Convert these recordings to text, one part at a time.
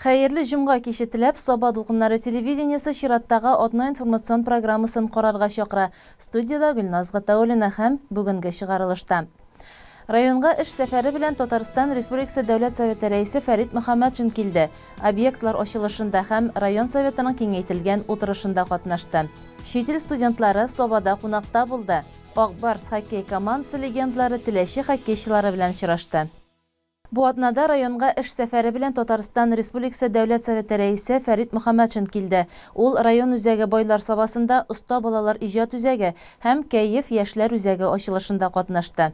Хәерле җомга киче теләп, Саба дулкыннары телевидениесе чираттагы атна информацион программасын карарга чакыра. Студиядә Гөлназ Гатауллина һәм бүгенге чыгарылышта. Районга эш сәфәре белән Татарстан Республикасы Дәүләт Советы Рәисе Фәрит Мөхәммәтшин килде. Объектлар ачылышында һәм район Советының киңәйтелгән утырышында катнашты. Чит ил студентлары Сабада кунакта булды. Ак Барс хоккей командасы легендалары Теләче хоккейчылары белән очрашты. Бу атнада районга эш сәфәре белән Татарстан Республикасы Дәүләт Советы Рәисе Фәрит Мөхәммәтшин килде. Ул район үзәге Байлар Сабасында Оста балалар иҗат үзәге һәм Кәеф яшьләр үзәге ачылышында катнашты.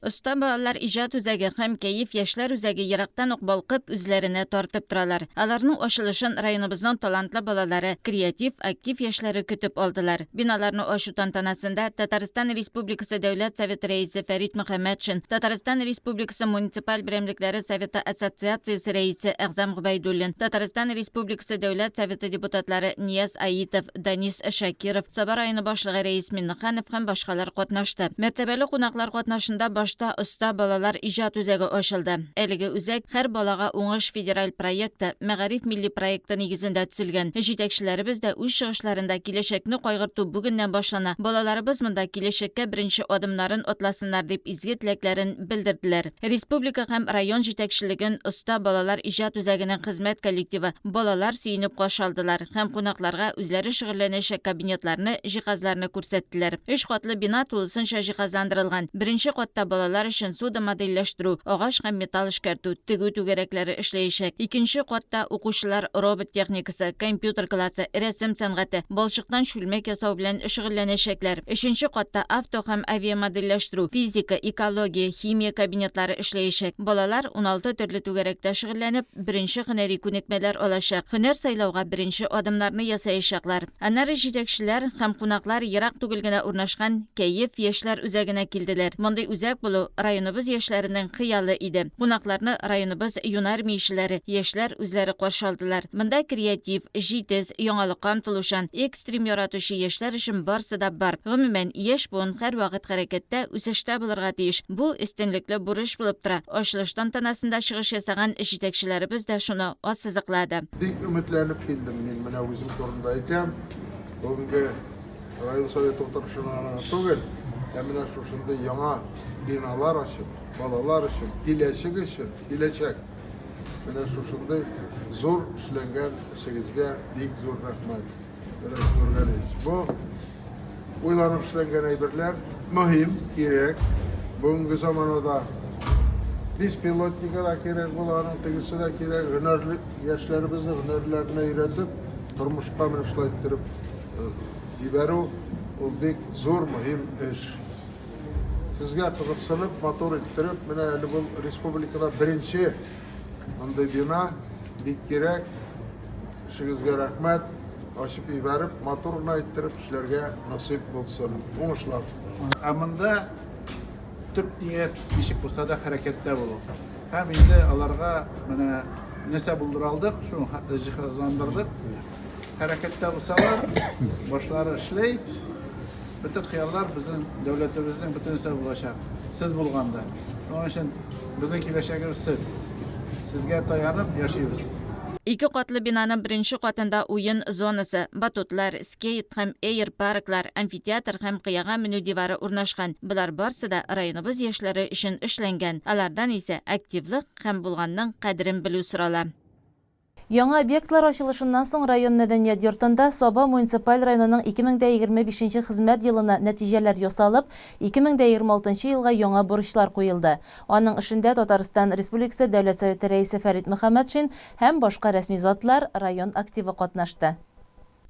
Оста балалар иҗат үзәге һәм Кәеф яшьләр үзәге ерактан ук балкып, үзләренә тартып торалар. Аларның ачылышын районыбызның талантлы балалары, креатив, актив яшьләре көтеп алдылар. Биналарны ачу тантанасында Татарстан Республикасы Дәүләт Советы Рәисе Фәрит Мөхәммәтшин, Татарстан Республикасы Муниципаль берәмлекләре Советы Ассоциациясе рәисе Әгъзам Гобәйдуллин, Татарстан Республикасы Дәүләт Советы депутатлары Нияз Аитов, Данис Шакиров, Саба районы башлыгы Рәис Миннеханов һәм башкалар катнашты. Мәртәбәле кунаклар катнашында башта Оста балалар иҗат үзәге ачылды. Әлеге үзәк Һәр балага уңыш федераль проекты, Мәгариф милли проекты нигезендә төзелгән. Җитәкчеләребез дә үз чыгышларында киләчәкне кайгырту бүгеннән башлана, балаларыбыз монда киләчәккә беренче адымнарын атласыннар дип изге теләкләрен белдерделәр. Республика һәм район җитәкчелеген Оста балалар иҗат үзәгенең хезмәт коллективы, балалар сөенеп каршы алдылар һәм кунакларга үзләре шөгыльләнәчәк кабинетларны, җиһазларны күрсәттеләр. Өч катлы бина тулысынча җиһазландырылган. Беренче катта балалар өчен суда модельләштерү, агач һәм металл эшкәртү, тегү түгәрәкләре эшләячәк. Икенче катта укучылар робот техникасы, компьютер классы, рәсем сәнгате, балчыктан чүлмәк ясау белән шөгыльләнәчәкләр. Өченче катта авто һәм авиамодельләштерү, физика, экология, химия кабинетлары эшләячәк. Балалар 16 төрле түгәрәктә шөгыльләнеп, беренче һөнәри күнекмәләр алачак, һөнәр сайлауга беренче адымнарны ясаячаклар. Аннары җитәкчеләр һәм кунаклар ерак түгел генә урнашкан Кәеф яшьләр үзәгенә килделәр. Мондый үзәк булу районыбыз яшьләренең хыялы иде. Кунакларны районыбыз юнармиячеләре, яшьләр үзләре каршы алдылар. Монда креатив, җитез, яңалыкка омтылучан, экстрим яратучы яшьләр өчен барсы да бар. Гомумән, яшь буын һәрвакыт хәрәкәттә, үсештә булырга тиеш. Бу, өстенлекле бурыч булып тора. Ачылыш тантанасында чыгыш ясаган җитәкчеләребез дә шуны ассызыклады. Бик өметләнеп килдем мин, менә үзем турында әйтәм. Бүгенге район советы утырышына гына түгел, ә менә шушындый яңа биналар ачып, балалар өчен, киләчәк өчен, киләчәк. Менә шушындый зур эшләнгән эшегезгә бик зур рәхмәт. Рәис Нургалиевич, бу уйланып эшләнгән әйберләр мөһим, кирәк. Бүгенге заманада беспилотника да кирәк була, аның тегесе дә кирәк. Һөнәрле яшьләребезне һөнәрләренә өйрәтеп, тормышка менә шулай иттереп җибәрү ул бик зур, мөһим эш. Сезгә кызыксынып, матур иттереп, менә әле бу республикада беренче мондый бина бик кирәк. Эшегезгә рәхмәт. Ачып ибәреп, матур гына иттереп эшләргә насыйп булсын. Уңышлар. Ә монда төп ният ничек булса да хәрәкәттә булу. Һәм инде аларга менә нәрсә булдыра алдык, шуны хәтле җиһазландырдык. Хәрәкәттә булсалар, башлары эшли, бөтен хыяллар безнең дәүләтебезнең бөтенесе булачак. Сез булганда. Шуның өчен безнең киләчәгебез сез. Сезгә таянып яшибез. Ике катлы бинаның беренче катында уен зонасы, батутлар, скейт һәм эйр-парклар, амфитеатр һәм кыяга менү дивары урнашкан. Болар барсы да районыбыз яшьләре өчен эшләнгән. Алардан исә активлык һәм булганның кадерен белү сорала. Яңа объектлар ачылышыннан соң район мәдәният йортында Саба муниципаль районының 2025 нче хезмәт елына нәтиҗәләр ясалып, 2026 нчы елга яңа бурычлар куелды. Аның эшендә Татарстан Республикасы Дәүләт Советы Рәисе Фәрит Мөхәммәтшин һәм башка рәсми затлар, район активы катнашты.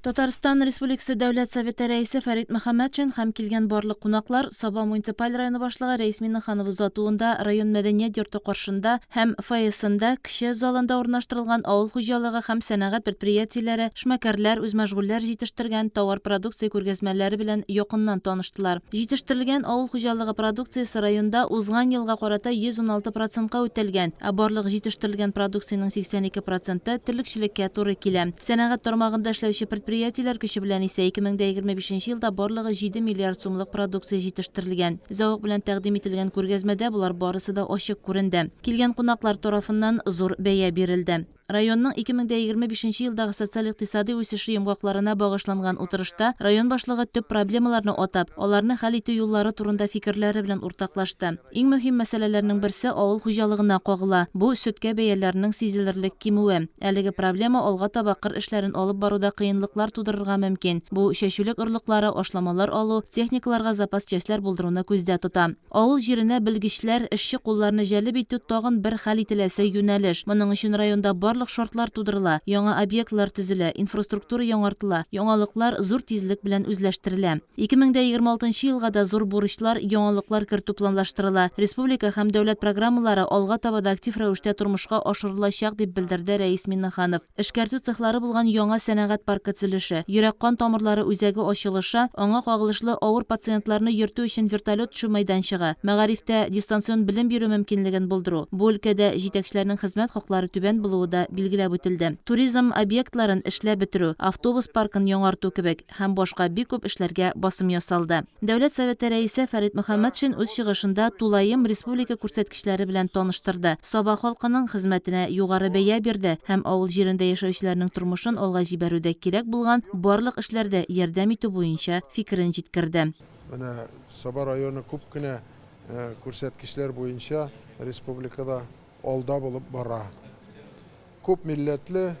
Татарстан Республикасы Дәүләт Советы Рәисе Фәрит Мөхәммәтшин һәм килгән барлык кунаклар Саба муниципаль районы башлыгы Рәис Миңнеханов озатуында район мәдәният йорты каршында һәм фойесында кече залында урнаштырылган авыл хуҗалыгы һәм сәнәгать предприятиеләре, эшмәкәрләр, үзмәшгульләр җитештергән товар-продукция күргәзмәләре белән якыннан таныштылар. Җитештерелгән авыл хуҗалыгы продукциясе районда узган елга карата 116 процентка үтәлгән, ә барлык җитештерелгән продукциянең 82 проценты терлекчелеккә туры килә. Сәнәгать тармагында эшләүче предприятиеләр көче белән исә 2025 нче елда барлыгы 7 миллиард сумлык продукция җитештерелгән. Зәвык белән тәкъдим ителгән күргәзмәдә болар барысы да ачык күренде. Килгән кунаклар тарафыннан зур бәя бирелде. Районның 2025 нче елдагы социаль-икътисадый үсеше йомгакларына багышланган утырышта район башлыгы төп проблемаларны атап, аларны хәл итү юллары турында фикерләре белән уртаклашты. Иң мөһим мәсьәләләрнең берсе авыл хуҗалыгына кагыла, бу, сөткә бәяләрнең сизелерлек кимүе. Әлеге проблема алга таба кыр эшләрен алып баруда кыенлыклар тудырырга мөмкин. Бу, чәчүлек орлыклары, ашламалар алу, техникаларга запас частьләр булдыруны күздә тота. Авыл җиренә белгечләр, эшче кулларны җәлеп итү тагын бер хәл ителәсе юнәлеш. Моның өчен районда барлык шартлар тудырыла, яңа объектлар төзелә, инфраструктура яңартыла, яңалыклар зур тизлек белән үзләштерелә. 2026 нчы елга да зур бурычлар, яңалыклар кертү планлаштырыла. Республика һәм дәүләт программалары алга таба да актив рәвештә тормышка ашырылачак, дип белдерде Рәис Миңнеханов. Эшкәртү цехлары булган яңа сәнәгать паркы төзелеше, йөрәк-кан тамырлары үзәге ачылышы, аңа кагылышлы авыр пациентларны йөртү өчен вертолет төшү мәйданчыгы, мәгарифтә дистанцион белем бирү мөмкинлеген булдыру, бу өлкәдә җитәкчеләрнең хезмәт хаклары түбән булуы да билгеләп үтелде. Туризм объектларын эшләп бетерү, автобус паркын яңарту кебек һәм башка бик күп эшләргә басым ясалды. Дәүләт Советы Рәисе Фәрит Мөхәммәтшин үз чыгышында тулаем республика күрсәткечләре белән таныштырды, Саба халкының хезмәтенә югары бәя бирде һәм авыл җирендә яшәүчеләрнең тормышын алга җибәрүдә кирәк булган барлык эшләрдә ярдәм итү буенча фикерен җиткерде. Менә Саба районы күп кенә күрсәткечләр буенча республикада алда булып бара. Күп милләтле,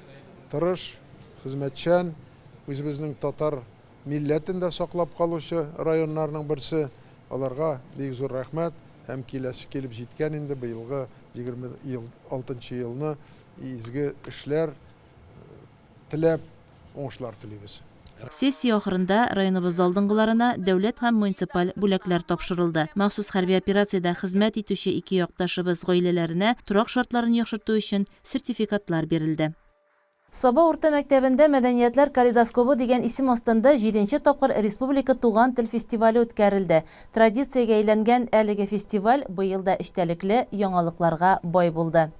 тырыш, хезмәтчән, үзебезнең татар милләтен дә саклап калучы районнарның берсе. Аларга бик зур рәхмәт һәм киләсе килеп җиткән инде быелгы 26 нчы елны изге эшләр теләп, уңышлар телибез. Сессия ахырында районыбыз алдынгыларына дәүләт һәм муниципаль бүләкләр тапшырылды. Махсус хәрби операциядә хезмәт итүче ике якташыбыз гаиләләренә торак шартларын яхшырту өчен сертификатлар бирелде. Саба урта мәктәбендә Мәдәниятләр калейдоскобы дигән исем астында җиденче тапкыр республика туган тел фестивале үткәрелде. Традициягә әйләнгән әлеге фестиваль быел да эчтәлекле, яңалыкларга бай булды.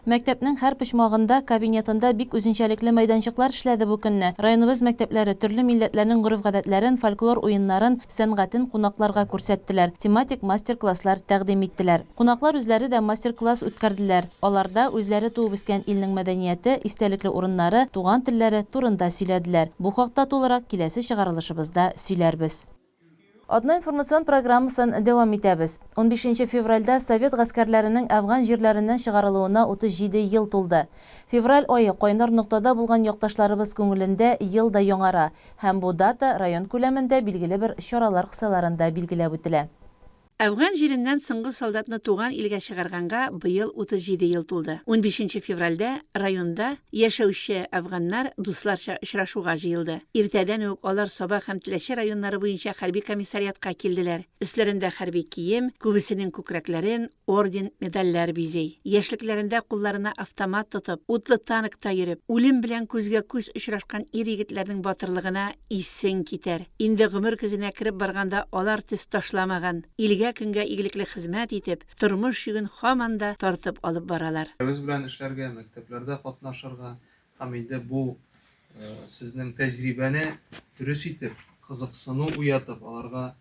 Мәктәпнең һәр почмагында, кабинетында бик үзенчәлекле мәйданчыклар эшләде бу көнне. Районыбыз мәктәпләре төрле милләтләрнең гореф-гадәтләрен, фольклор уеннарын, сәнгатен кунакларга күрсәттеләр, тематик мастер-класслар тәкъдим иттеләр. Кунаклар үзләре дә мастер-класс үткәрделәр. Аларда үзләре туып үскән илнең мәдәнияте, истәлекле урыннары, туган телләре турында сөйләделәр. Бу хакта тулырак киләсе чыгарылышыбызда сөйләрбез. Атна информацион программасын дәвам итәбез. Унбишенче февральдә совет гаскәрләренең әфган җирләреннән чыгарылуына 37 ел тулды. Февраль ае кайнар ноктада булган якташларыбыз күңелендә ел да яңара һәм бу дата район күләмендә билгеле бер чаралар кысаларында билгеләп үтелә. Әфган җиреннән соңгы солдатны туган илгә чыгарганга быел 37 ел тулды. Унбишенче февральдә районда яшәүче әфганнар дусларча очрашуга җыелды. Иртәдән үк алар Саба һәм Теләче районнары буенча хәрби комиссариатка килделәр. Өсләрендә хәрби кием, күбесенең күкрәкләрен орден, медальләр бизи. Яшьлекләрендә кулларына автомат тотып, утлы танкта йөреп, үлем белән күзгә-күз очрашкан ир-егетләрнең батырлыгына Исең китәр. Инде гомер көзенә кереп барганда алар төс ташламаган, илгә-көнгә игелекле хезмәт итеп, тормыш йөген һаман да тартып алып баралар. Без белән эшләргә, мәктәпләрдә катнашырга һәм инде бу сезнең тәҗрибәне дөрес итеп, кызыксыну уятып, аларга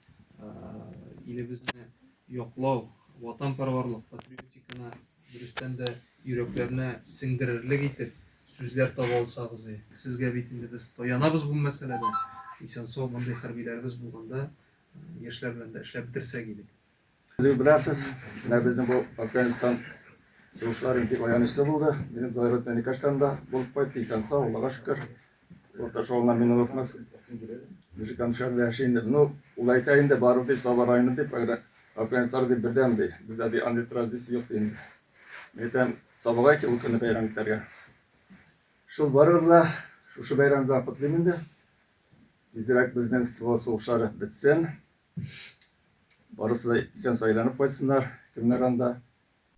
илебезне яклау, ватанпәрварлык, патриотиканы дөрестән дә йөрәкләренә сеңдерерлек итеп сүзләр таба алсагыз и. Сезгә бит инде без таянабыз бу мәсьәләдә. Исән-сау мондый хәрбиләребез булганда, яшьләр белән дә эшләп бетерсәк идек. Үзегез беләсез, менә безнең бу Афганистан сугышлары бик аянычлы булды. Минем двоюродный энекәшләрем дә булып кайтты, исән-сау, Аллага шөкер. Урта школына мин онытмас. Мужикан шәһәрендә яши инде. Ну, ул әйтә инде, барып ди, Саба районы дип, Афганистан дип бердәм ди. Бездә ди андый традиция юк ди инде. Мин әйтәм, Сабага икән ул көнне бәйрәм итәргә. Шул барыгызны да шушы бәйрәм белән котлыйм инде. Тизрәк безнең СВО сугышлары бетсен. Барысы да исән-сау әйләнеп кайтсыннар, кемнәр анда.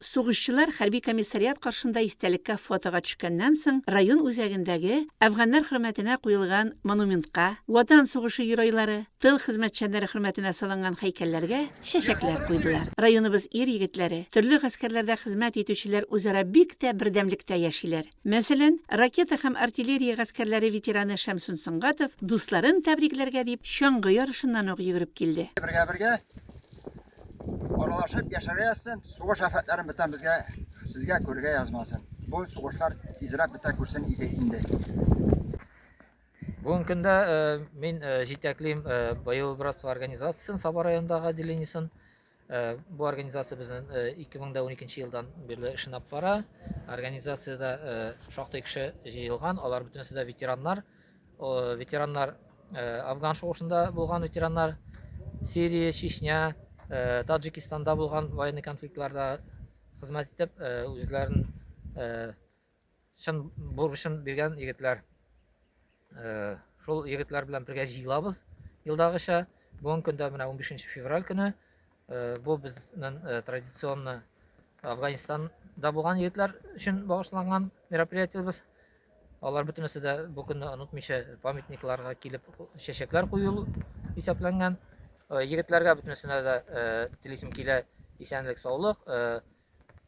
Сугышчылар хәрби комиссариат каршында истәлеккә фотога төшкәннән соң, район үзәгендәге әфганнар хөрмәтенә куелган монументка, Ватан сугышы геройлары, тыл хезмәтчәннәре хөрмәтенә салынган һәйкәлләргә чәчәкләр куйдылар. Районыбыз ир-егетләре, төрле гаскәрләрдә хезмәт итүчеләр үзара бик тә бердәмлектә яшиләр. Мәсәлән, ракета һәм артиллерия гаскәрләре ветераны Шәмсун Сөнгатов дусларын тәбрикләргә дип чаңгы ярышыннан ук йөгереп килде. Бергә-бергә аралашып яшәргә язсын, сугыш афәтләрен бүтән безгә, сезгә күрергә язмасын. Бу сугышлар тизрәк бетә күрсен иде инде. Бүгенге көндә мин җитәклим Боевое братство организациясен, Саба районындагы отделениесен. Бу организация безнең 2012 елдан бирле эшен алып бара. Организациядә шактый кеше җыелган, алар бөтенесе дә ветераннар. Ветераннар Афган сугышында булган ветераннар, Сирия, Чечня, Таджикистанда булган военный конфликтларда хезмәт итеп, үзләрен чын бурычын биргән егетләр. Э, шул егетләр белән бергә җыелабыз елдагыча. Бүгенге көндә менә 15 февраль көне э, бу безнең э, традиционно Афганистанда булган егетләр өчен багышланган мероприятиебез. Алар бөтенесе дә бу көнне онытмыйча памятникларга килеп чәчәкләр кую исәпләнгән. Егетләргә бөтенесенә дә телисем килә исәнлек, саулык.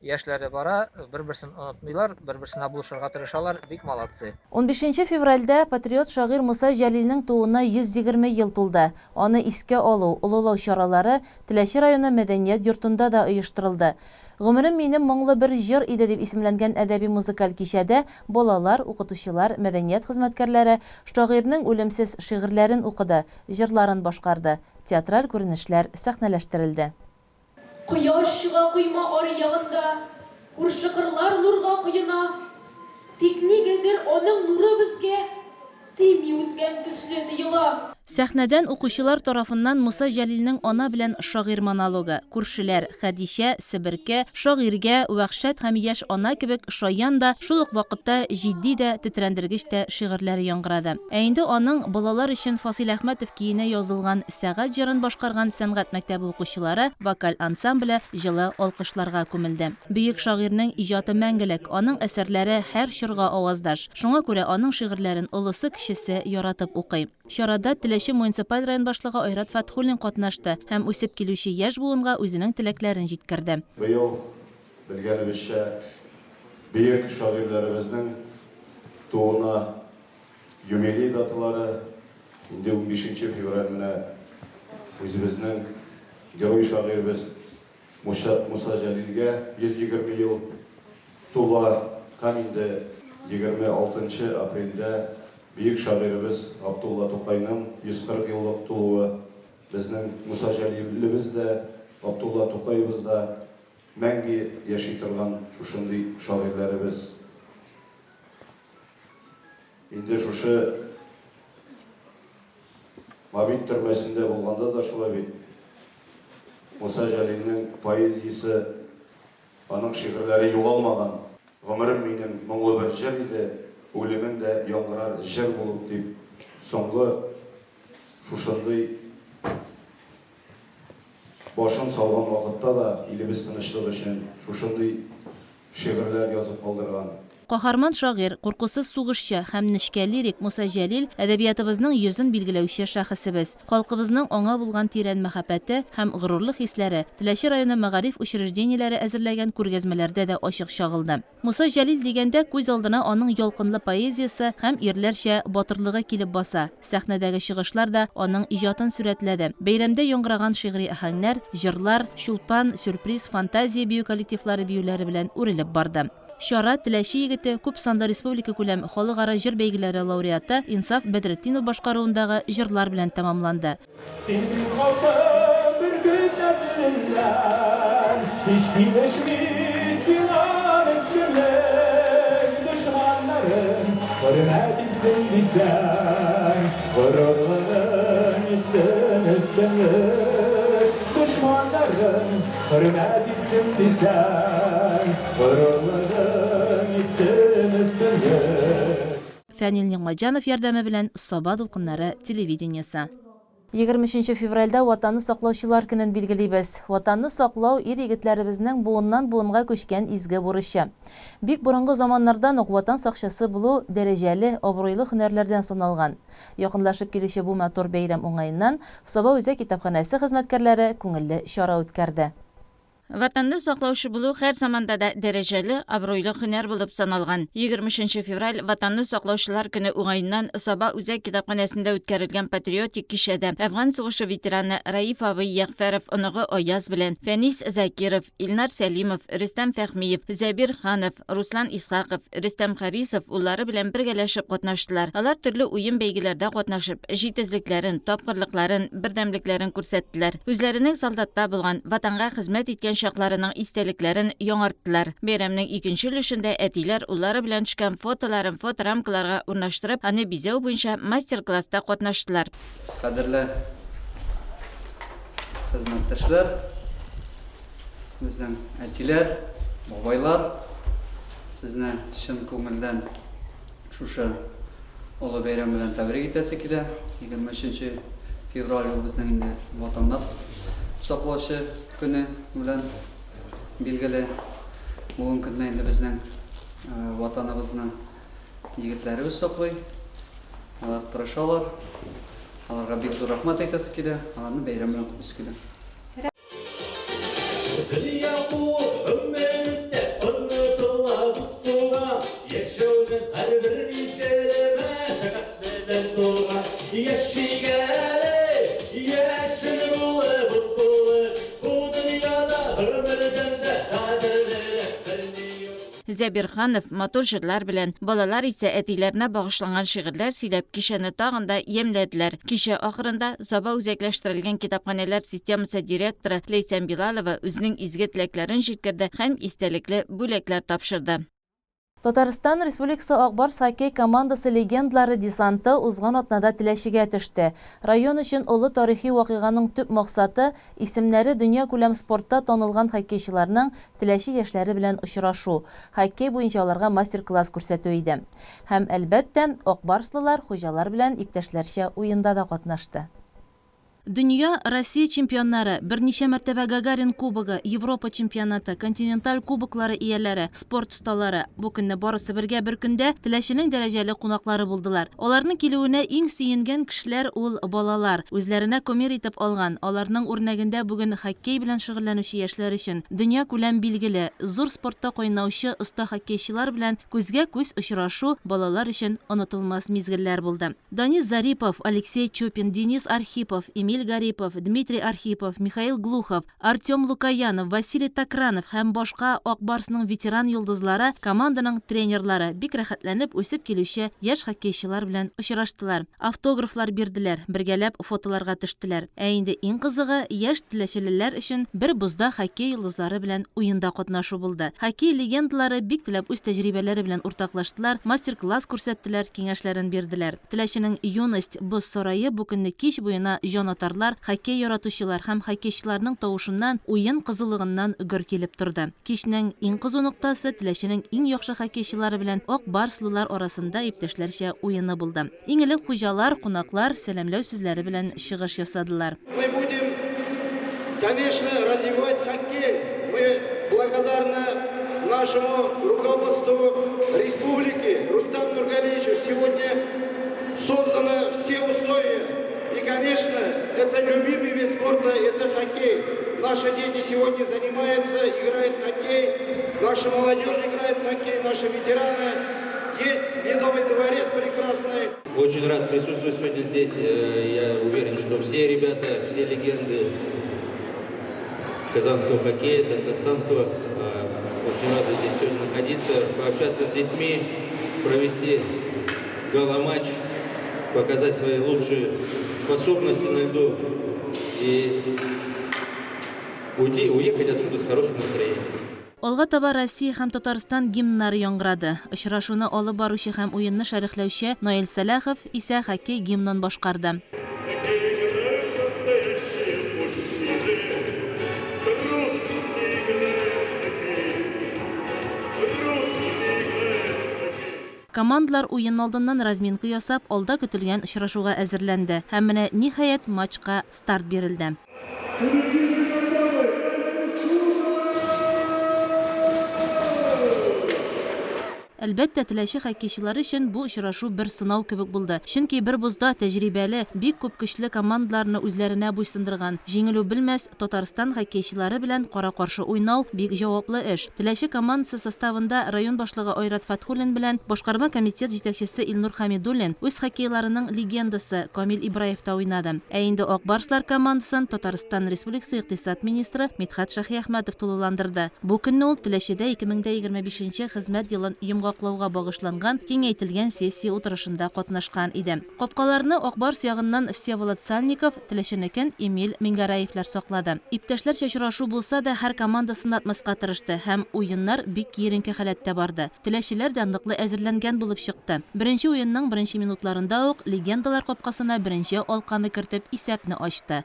Яшьләре бара, бер-берсен онытмыйлар, бер-берсенә булышырга тырышалар, бик молодцы. Унбишенче февральдә патриот шагыйрь Муса Җәлилнең тууына 120 ел тулды. Аны искә алу, олылау чаралары Теләче районы мәдәният йортында да оештырылды. Гомерем минем моңлы бер җыр иде дип исемләнгән әдәби-музыкаль кичәдә балалар, укытучылар, мәдәният хезмәткәрләре шагыйрьнең үлемсез шигырьләрен укыды, җырларын башкарды, театраль күренешләр сәхнәләштерелде. Кояш чыга койма аръягында, Күрше кырлар нурга коена. Тик нигәдер аның нуры безгә Тими үткән төсле тоела. Сәхнәдән укучылар тарафыннан Муса Җәлилнең Ана белән шагыйрь монологы, Күршеләр, Хәдичә, Себерке, Шагыйрьгә, Вәхшәт һәм Яшь ана кебек шаян да, шул ук вакытта җитди дә, тетрәндергеч тә шигырьләре яңгырады. Ә инде аның балалар өчен Фасил Әхмәтов көенә язылган Сәгать җырын башкарган сәнгать мәктәбе укучылары, вокаль ансамбле җылы алкышларга күмелде. Бөек шагыйрьнең иҗаты мәңгелек, аның әсәрләре һәр чорга аваздаш. Шуңа күрә аның шигырьләрен олысы-кечесе яратып укый. Чарада Теләче муниципаль район башлыгы Айрат Фәтхуллин катнашты һәм үсеп килүче яшь буынга үзенең теләкләрен җиткерде. Быел, белгәнебезчә, бөек шагыйрьләребезнең тууына Юбилей даталары инде унбишенче февраль менә үзебезнең герой шагыйребез Муса Муса Җәлилгә 120 ел тула һәм инде 26 нчы апрельдә бөек шагыйребез Габдулла Тукайның 140 еллык тулуы. Безнең Муса Җәлилебез дә, Габдулла Тукаебыз да мәңге яши торган шушындый шагыйрьләребез. Инде шушы Мабит төрмәсендә булганда да шулай бит. Муса Җәлилнең поэзиясе, аның шигырьләре югалмаган. Гомерем минем моңлы бер җыр иде, үлемем дә яңгырар җыр булып, дип, соңгы шушындый башын салган вакытта да илебез тынычлыгы өчен шушындый шигырьләр язып калдырган. Каһарман шагыйрь, куркусыз сугышчы һәм нечкә лирик Муса Җәлил, әдәбиятыбызның йөзен билгеләүче шәхесебез. Халкыбызның аңа булган тирән мәхәббәте һәм горурлык хисләре Теләче районы мәгариф учреждениеләре әзерләгән күргәзмәләрдә дә ачык чагылды. Муса Җәлил дигәндә күз алдына аның ялкынлы поэзиясе һәм ирләрчә батырлыгы килеп баса. Сәхнәдәге чыгышлар да аның иҗатын сурәтләде. Бәйрәмдә яңгыраган шигъри аһәңнәр, җырлар, Чулпан, Сюрприз, Фантазия бию коллективлары биюләре белән үрелеп барды. Чара Теләче егете, күпсанлы республикакүләм, халыкара җыр бәйгеләре лауреаты Инсаф Бәдретдинов башкаруындагы җырлар белән тәмамланды. Синең халкың бөркет нәселеннән, Һич килешми сиңа мескенлек. Дошманнарың хөрмәт итсен дисәң, Горурлыгың итсен өстенлек. Дошманнарың хөрмәт итсен дисәң, Горурлыгың итсен өстенлек. Фәнил Нигъмәтҗанов ярдәме белән Саба дулкыннары телевидениесе. 23 нче февральдә Ватанны саклаучылар көнен билгелибез. Ватанны саклау, ир-егетләребезнең буыннан-буынга күчкән изге бурычы. Бик борынгы заманнардан ук Ватан сакчысы булу дәрәҗәле, абруйлы һөнәрләрдән саналган. Якынлашып килүче бу матур бәйрәм уңаеннан Саба үзәк китапханәсе хезмәткәрләре күңелле чара үткәрде. Ватанны саклаучы булу һәр заманда да дәрәҗәле, абруйлы һөнәр булып саналган. 23 нче февраль Ватанны саклаучылар көне уңаеннан Саба үзәк китапханәсендә үткәрелгән патриотик кичәдә Әфган сугышы ветераны Раиф абый Ягъфәров оныгы Аяз белән Фәнис Закиров, Илнар Сәлимов, Рөстәм Фәһмиев, Зәбир Ханов, Руслан Исхаков, Рөстәм Харисов уллары белән бергәләшеп катнаштылар. Алар төрле уен-бәйгеләрдә катнашып, җитезлекләрен, тапкырлыкларын, бердәмлекләрен күрсәттеләр. Үзләренең солдатта булган, Ватанга хезмәт иткән чакларының истәлекләрен яңарттылар. Бәйрәмнең икенче өлешендә әтиләр уллары белән төшкән фотоларын фоторамкаларга урнаштырып, аны бизәү буенча мастер-класста катнаштылар. Кадерле хезмәттәшләр, безнең әтиләр, бабайлар, сезне чын күңелдән шушы олы бәйрәм белән тәбрик итәсе килә. 23 февраль ул безнең инде Ватанны саклаучы көне белән билгеле. Бүгенге көндә инде безнең Ватаныбызны Егетләребез саклый. Алар тырышалар. Аларга бик зур рәхмәт әйтәсе килә. Аларны бәйрәм белән котлыйсы килә. Дөнья куып гомер үтә, онытыла дус-туган. Яшәүнең һәрбер мизгеле мәшәкать белән тулган. Яшик әле, яшел булып, ут булып, бу дөньяда гомердән дә кадерлерәк берни юк. Зәбирханов матур җырлар белән, балалар исә әтиләренә багышланган шигырьләр сөйләп, кичәне тагын да ямьләделәр. Кичә ахырында Саба үзәкләштерелгән китапханәләр системасы директоры Ләйсән Билалова үзенең изге теләкләрен җиткерде һәм истәлекле бүләкләр тапшырды. Татарстан Республикасы Ак Барс хоккей командасы легендалары десанты узган атнада Теләчегә төште. Район өчен олы тарихи вакыйганың төп максаты, исемнәре дөньякүләм спортта танылган хоккейчыларның Теләче яшьләре белән очрашу, хоккей буенча аларга мастер-класс күрсәтү иде. Һәм, әлбәттә, Ак Барслылар хуҗалар белән иптәшләрчә уенда да катнашты. Дөнья, Россия чемпионнары, берничә мәртәбә Гагарин кубогы, Европа чемпионаты, континенталь кубоклары ияләре, спорт осталары, бу көнне барысы бергә бер көндә Теләченең дәрәҗәле кунаклары булдылар. Аларның килүенә иң сөенгән кешеләр ул, балалар. Үзләренә кумир итеп алган, аларның үрнәгендә бүген хоккей белән шөгыльләнүче яшьләр өчен дөньякүләм билгеле, зур спортта кайнаучы оста хоккейчылар белән күзгә-күз очрашу балалар өчен онытылмас мизгелләр булды. Данис Зарипов, Алексей Чупин, Денис Архипов, Эмиль Гарипов, Дмитрий Архипов, Михаил Глухов, Артем Лукоянов, Василий Токранов һәм башка Ак Барс ның ветеран йолдызлары, команданың тренерлары бик рәхәтләнеп үсеп килүче яшь хоккейчылар белән очраштылар, автографлар бирделәр, бергәләп фотоларга төштеләр. Ә инде иң кызыгы, яшь теләчелеләр өчен бер бозда хоккей йолдызлары белән уенда катнашу булды. Хоккей легендалары бик теләп үз тәҗрибәләре белән уртаклаштылар, мастер-класс күрсәттеләр, киңәшләрен бирделәр. Теләченең Юность боз сарае бу көнне кич буена җанатарлар, хоккей яратучылар һәм хоккейчыларның тавышыннан, уен кызулыгыннан гөр килеп торды. Кичнең иң кызу ноктасы Теләченең иң яхшы хоккейчылары белән Ак Барс лылар арасында иптәшләрчә уены булды. Иң элек хуҗалар, кунаклар сәламләү сүзләре белән чыгыш ясадылар. Мы будем, конечно, развивать хоккей. Мы благодарны нашему руководству республики Рустаму Нургалиевичу. Сегодня созданы все условия. И, конечно, это любимый вид спорта, это хоккей. Наши дети сегодня занимаются, играют в хоккей. Наша молодежь играет в хоккей, наши ветераны. Есть Ледовый дворец прекрасный. Очень рад присутствовать сегодня здесь. Э, я уверен, что все ребята, все легенды казанского хоккея, татарстанского, э, очень рады здесь сегодня находиться, пообщаться с детьми, провести гала-матч, показать свои лучшие способности на льду и уйти, уехать отсюда с хорошим настроением. Алга таба Россия һәм Татарстан гимннары яңгырады. Очрашуны алып баручы һәм уенны шәрехләүче Наил Сәлахов исә хоккей гимнын башкарды. Командалар уен алдыннан разминка ясап, алда көтелгән очрашуга әзерләнде. Һәм менә, ниһаять, матчка старт бирелде. Әлбәттә, Теләче хоккейчылары өчен бу очрашу бер сынау кебек булды. Чөнки бер бозда тәҗрибәле, бик күп көчле командаларны үзләренә буйсындырган, җиңелү белмәс Татарстан хоккейчылары белән кара-каршы уйнау, бик җаваплы эш. Теләче командасы составында район башлыгы Айрат Фәтхуллин белән башкарма комитет җитәкчесе Илнур Хәмидуллин, үз хоккейларының легендасы Камил Ибраев та уйнады. Ә инде Ак Барслар командасын Татарстан Республикасы икътисад министры Мидхәт Шаһиәхмәтов тулыландырды. Бу көнне ул Теләчедә 2025 нче хезмәт елын йомгаклауга багышланган киңәйтелгән сессия утырышында катнашкан иде. Капкаларны Ак Барс ягыннан Всеволод Сальников, Теләченекен Эмиль Мингәрәевләр саклады. Иптәшләрчә очрашу булса да, һәр команда сынатмаска тырышты һәм уеннар бик киеренке халәттә барды. Теләчеләр дә ныклы әзерләнгән булып чыкты. Беренче уенның беренче минутларында ук легендалар капкасына беренче алканы кертеп исәпне ачты.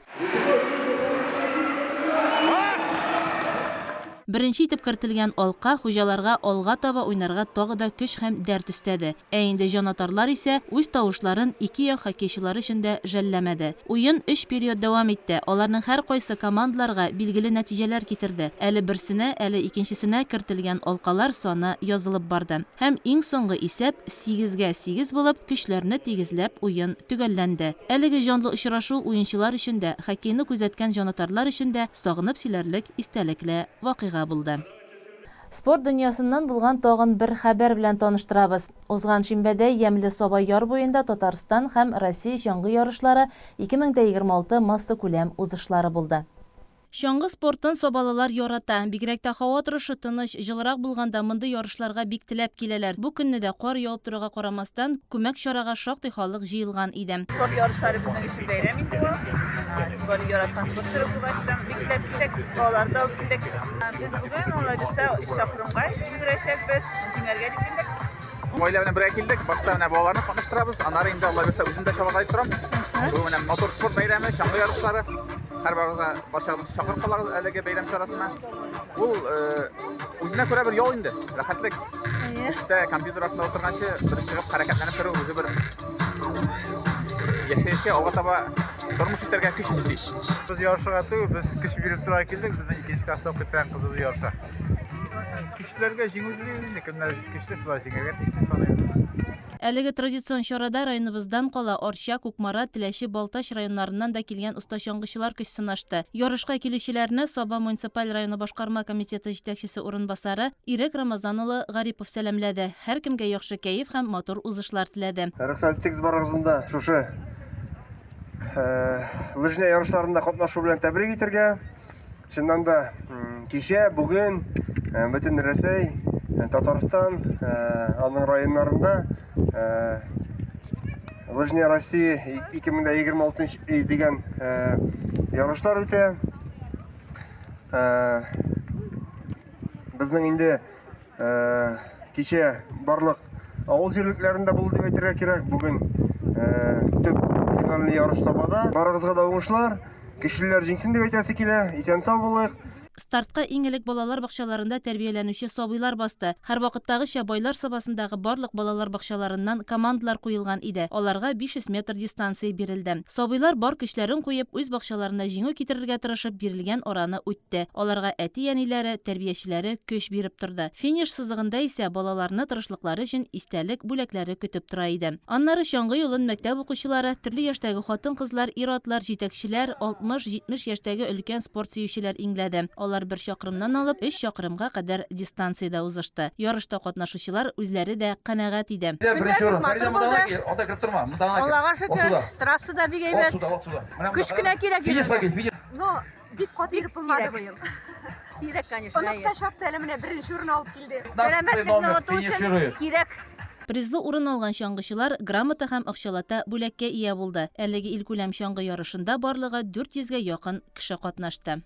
Беренче итеп кертелгән алка хуҗаларга алга таба уйнарга тагы да көч һәм дәрт өстәде. Ә инде җанатарлар исә үз тавышларын ике як хоккейчылары өчен дә жәлләмәде. Уен өч период дәвам итте, аларның һәркайсы командаларга билгеле нәтиҗәләр китерде, әле берсенә, әле икенчесенә кертелгән алкалар саны язылып барды. Һәм иң соңгы исәп сигезгә сигез булып, көчләрне тигезләп уен төгәлләнде. Әлеге җанлы очрашу уенчылар өчен дә, хоккейны күзәткән җанатарлар өчен дә сагынып сөйләрлек истәлекле вакыйга булды. Спорт дөньясыннан булган тагын бер хәбәр белән таныштырабыз. Узган шимбәдә ямьле Саба яр буенда Татарстан һәм Россия чаңгы ярышлары 2026 массакүләм узышлары булды. Чаңгы спортын сабалылар ярата. Бигрәк тә һава торышы тыныч, җылырак булганда мондый ярышларга бик теләп киләләр. Бу көнне дә кар явып торуга карамастан, күмәк чарага шактый халык җыелган иде. Спорт ярышлары безнең өчен бәйрәм инде ул. Тем более яраткан спорт төре булгач та, бик теләп килдек, балаларны да алып килдек. Без бүген, Алла бирсә, өч чакрымга йөгерәчәкбез, җиңәргә дип килдек. Гаилә белән бергә килдек. Башта менә балаларны катнаштырабыз, аннары инде Алла бирсә үзем дә чабарга дип торам. Бу менә матур спорт бәйрәме, чаңгы ярышлары. Һәрбарыгызга барчагызны чакырып калабыз әлеге бәйрәм чарасына. Ул э, үзенә күрә бер ял инде, рәхәтлек. Эштә компьютер артында утырганчы бер чыгып хәрәкәтләнеп тору үзе бер яшәешкә алга таба тормыш итәргә көч өсти. Без ярышырга түгел, без көч биреп торырга килдек. Безнең икенче класста укый торган кызыбыз ярыша. Көчлеләргә җиңү телибез инде, кемнәр көчле, шулар җиңәргә тиеш дип саныйбыз. Әлеге традицион чарада районыбыздан кала Арча, Кукмара, Теләче, Балтач районнарыннан да килгән оста чаңгычылар көч сынашты. Ярышка килүчеләрне Саба муниципаль районы башкарма комитеты җитәкчесе урынбасары Ирек Рамазан улы Гарипов сәламләде, һәркемгә яхшы кәеф һәм матур узышлар теләде. Рөхсәт итегез барыгызны да шушы лыжня ярышларында катнашу белән тәбрик итәргә. Чыннан да, кичә, бүген бөтен Рәсәй, Татарстан, аның районнарында Лыжня России 2026 дигән ярышлар үтә. Безнең инде Кичә барлык авыл җирлекләрендә булды дип әйтергә кирәк. Бүген төп финальный ярыш Сабада. Барыгызга да уңышлар, көчлеләр җиңсен дип әйтәсе килә. Исән-сау булыйк. Стартка иң элек балалар бакчаларында тәрбияләнүче сабыйлар басты. Һәрвакыттагыча, Байлар Сабасындагы барлык балалар бакчаларыннан командалар куелган иде, аларга 500 метр дистанция бирелде. Сабыйлар бар көчләрен куеп, үз бакчаларына җиңү китерергә тырышып, бирелгән араны үтте. Аларга әти-әниләре, тәрбиячеләре көч биреп торды. Финиш сызыгында исә балаларны тырышлыклары өчен истәлек бүләкләре көтеп тора иде. Аннары чаңгы юлын мәктәп укучылары, төрле яшьтәге хатын-кызлар, ир-атлар, җитәкчеләр, 60, 70 яшьтәге өлкән спорт сөючеләр иңләде. Алар бер чакрымнан алып, өч чакрымга кадәр дистанциядә узышты. Ярышта катнашучылар үзләре дә канәгать иде. Көннәр бик матур булды. Аллага шөкер, трасса да бик әйбәт. Көч кенә кирәк йөрергә. Но бик каты йөреп булмады быел. Сирәк, конечно. Онык та чапты әле менә беренче урын алып килде. Сәламәтлек ныгыту өчен кирәк. Призлы урын алган чаңгычылар грамота һәм акчалата бүләккә ия булды. Әлеге илкүләм чаңгы ярышында барлыгы 400 гә якын кеше катнашты.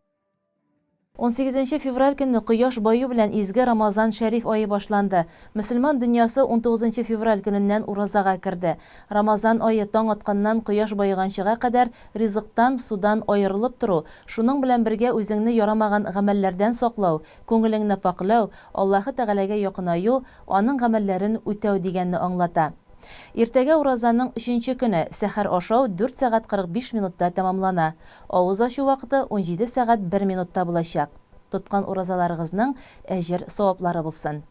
Унсигезенче февраль көнне кояш баю белән изге Рамазан шәриф ае башланды. Мөселман дөньясы унтугызынчы февраль көненнән уразага керде. Рамазан ае таң атканнан кояш баеганчыга кадәр ризыктан, судан аерылып тору, шуның белән бергә үзеңне ярамаган гамәлләрдән саклау, күңелеңне пакьләү, Аллаһы Тәгаләгә якынаю, Аның гамәлләрен үтәү дигәнне аңлата. Иртәгә уразаның өченче көне, сәхәр ашау дүрт сәгать 45 минутта тәмамлана. Авыз ачу вакыты 17 сәгать бер минутта булачак. Тоткан уразаларыгызның әҗер-саваплары булсын.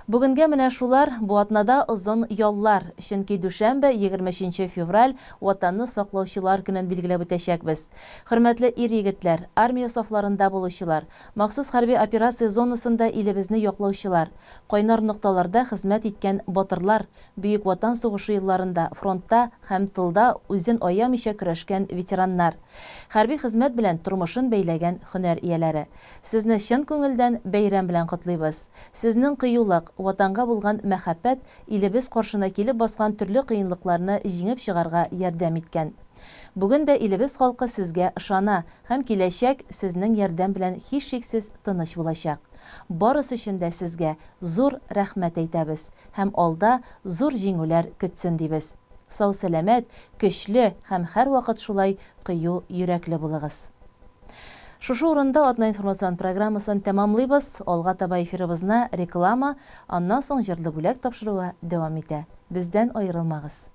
Бүгенгә менә шулар, бу атнада озын яллар, чөнки дүшәмбе, 23 нче февраль, Ватанны саклаучылар көнен билгеләп үтәчәкбез. Хөрмәтле ир-егетләр, армия сафларында булучылар, махсус хәрби операция зонасында илебезне яклаучылар, кайнар нокталарда хезмәт иткән батырлар, Бөек Ватан сугышы елларында фронтта һәм тылда үзен аямыйча көрәшкән ветераннар, хәрби хезмәт белән тормышын бәйләгән һөнәр ияләре. Сезне чын күңелдән бәйрәм белән котлыйбыз. Сезнең кыюлык, Ватанга булган мәхәббәт илебез каршына килеп баскан төрле кыенлыкларны җиңеп чыгарга ярдәм иткән. Бүген дә илебез халкы сезгә ышана һәм киләчәк сезнең ярдәм белән һичшиксез тыныч булачак. Барысы өчен дә сезгә зур рәхмәт әйтәбез һәм алда зур җиңүләр көтсен дибез. Сау-сәламәт, көчле һәм һәрвакыт шулай кыю йөрәкле булыгыз. Шушы урында атна информацион программасын тәмамлыйбыз. Алга таба эфирыбызны реклама, аннан соң җырлы бүләк тапшыруы дәвам итә. Бездән аерылмагыз.